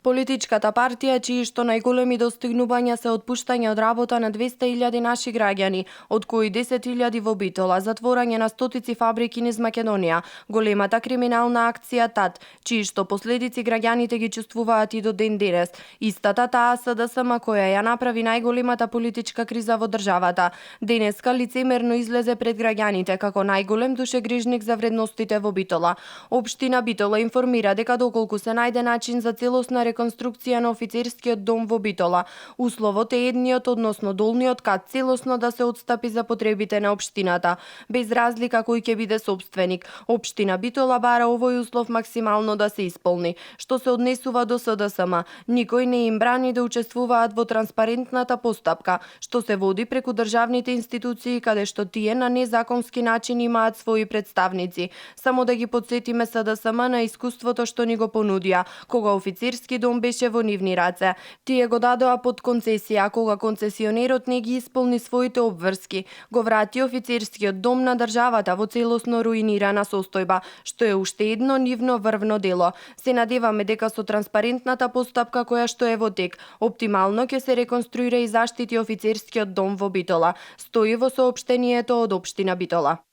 Политичката партија, чии што најголеми достигнувања се отпуштање од работа на 200.000 наши граѓани, од кои 10.000 во Битола, затворање на стотици фабрики низ Македонија, големата криминална акција ТАТ, чии што последици граѓаните ги чувствуваат и до ден денес, истата таа СДСМ која ја направи најголемата политичка криза во државата, денеска лицемерно излезе пред граѓаните како најголем душегрижник за вредностите во Битола. Општина Битола информира дека доколку се најде начин за целосна реконструкција на офицерскиот дом во Битола, условот е едниот, односно долниот кат, целосно да се отстапи за потребите на општината, без разлика кој ќе биде собственик. Општина Битола бара овој услов максимално да се исполни. Што се однесува до СДСМ, никој не им брани да учествуваат во транспарентната постапка, што се води преку државните институции каде што тие на незаконски начин имаат своји представници. Само да ги подсетиме СДСМ на искуството што ни го понудија, кога офицерски дом беше во нивни раце. Тие го дадоа под концесија, а кога концесионерот не ги исполни своите обврски, го врати офицерскиот дом на државата во целосно руинирана состојба, што е уште едно нивно врвно дело. Се надеваме дека со транспарентната постапка која што е во тек, оптимално ќе се реконструира и заштити офицерскиот дом во Битола, стои во соопштението од општина Битола.